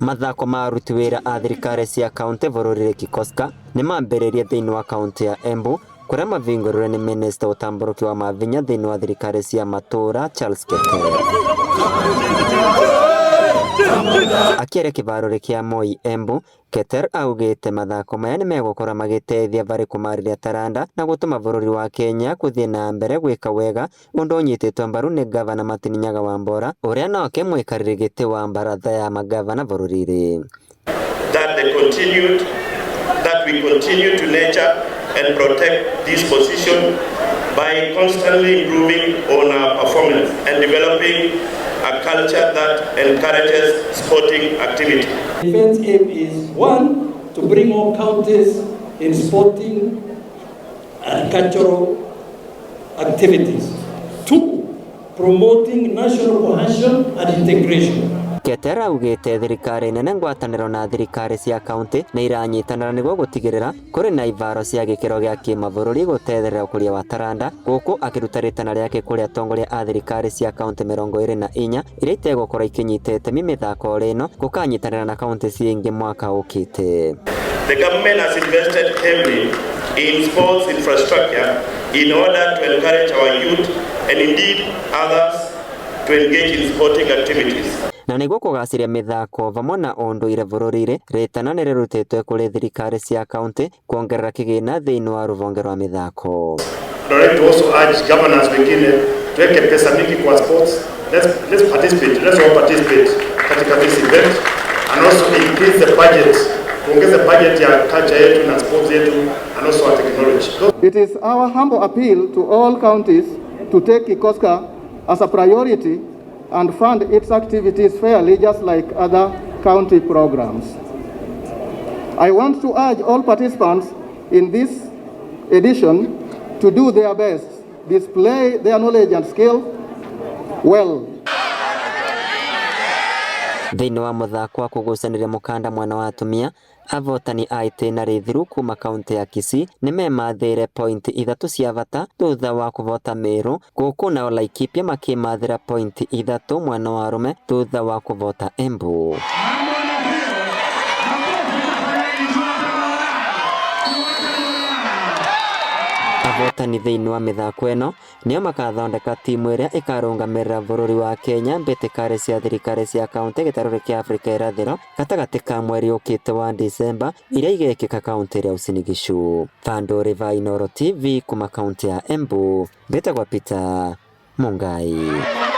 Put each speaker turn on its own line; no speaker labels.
Mathako ma aruti wĩra a thirikari cia kaunti bũrũri-inĩ KICOSCA nĩ mambĩrĩria thĩinĩ wa kaunti ya Embu kũrĩa mavingũrirwe nĩ minista ũtambũrũki wa mavinya thĩinĩ wa thirikari cia matũũra Charles Keter. Akĩaria kĩvaro kĩa Moi Embu, Keter augĩte mathako maya nĩ megũkorwo magĩteithia varĩ kũmarĩria taranda na gũtũma bũrũri wa Kenya gũthiĩ na mbere gwĩka wega ũndũ ũnyitĩtwo mbaru nĩ gavana Martin Nyaga Wambora ũrĩa noke mũikarĩri gĩtĩ wa baratha ya magavana bũrũri-inĩ.
That they continued, that we continue to nurture and protect this position by constantly improving on our performance and developing a culture that encourages sporting activity.
The event's aim is, one, to bring more counties in sporting and cultural activities. Two, promoting national cohesion and integration.
Keter augĩte thirikari nene ngwatanĩro na thirikari cia kaunti nĩ iranyitanĩra nĩguo gũtigĩrĩra kũrĩ na ivaro cia gĩkĩro gĩa kĩmabũrũri gũtetherera ũkũria wa taranda gũkũ akĩruta rĩtana rĩake kũrĩ atongoria a thirikari cia kaunti 24 iria itegũkorwo ikinyita itemi mĩthako ĩno gũkanyitanĩra na kaunti cingĩ mwaka ũkĩte.
The government has invested heavily in sports infrastructure in order to encourage our youth and indeed others to engage in sporting activities.
Na nĩguo kũgaciria mĩthako vamwe na ũndũire bũrũri-inĩ rĩtana nĩ rĩrutĩtwo kũrĩ thirikari cia kaunti kuongerera kĩgĩna thĩinĩ wa rũhonge rwa mĩthako.
I'd like to also urge governors wengine tuweke pesa mingi kwa sports. Let's participate. Let's all participate katika this event and also increase the budget. Tuongeze budget ya culture yetu na sports yetu and also our technology.
It is our humble appeal to all counties to take KICOSCA as a priority and fund its activities fairly, just like other county programs. I want to urge all participants in this edition to do their best, display their knowledge and skill well.
Thĩinĩ wa mũthako wa kũgucanĩria mũkanda mwena wa atumia, avotani a itĩna rĩthiru kuma kaunti ya Kisii nĩmemathĩire pointi 3 cia bata thutha wa kũvota Meru, gũkũ nao Laikipia makĩmathĩra pointi 3 mwena wa arũme thutha wa kũvota Embu. Avotani thĩinĩ wa mĩthako ĩno nĩo makathondeka timu ĩrĩa ĩkarũgamĩrĩra bũrũri wa Kenya mbĩtĩka cia thirikari cia kaunti gĩtarũ kĩa Afrika irathĩro gatagatĩ ka mweri ũkĩte wa Disemba iria igekĩka kaunti ya Uasin Gishu. Vandũ va Inooro TV kuma kaunti ya Embu, mbĩtagwo Peter Mungai.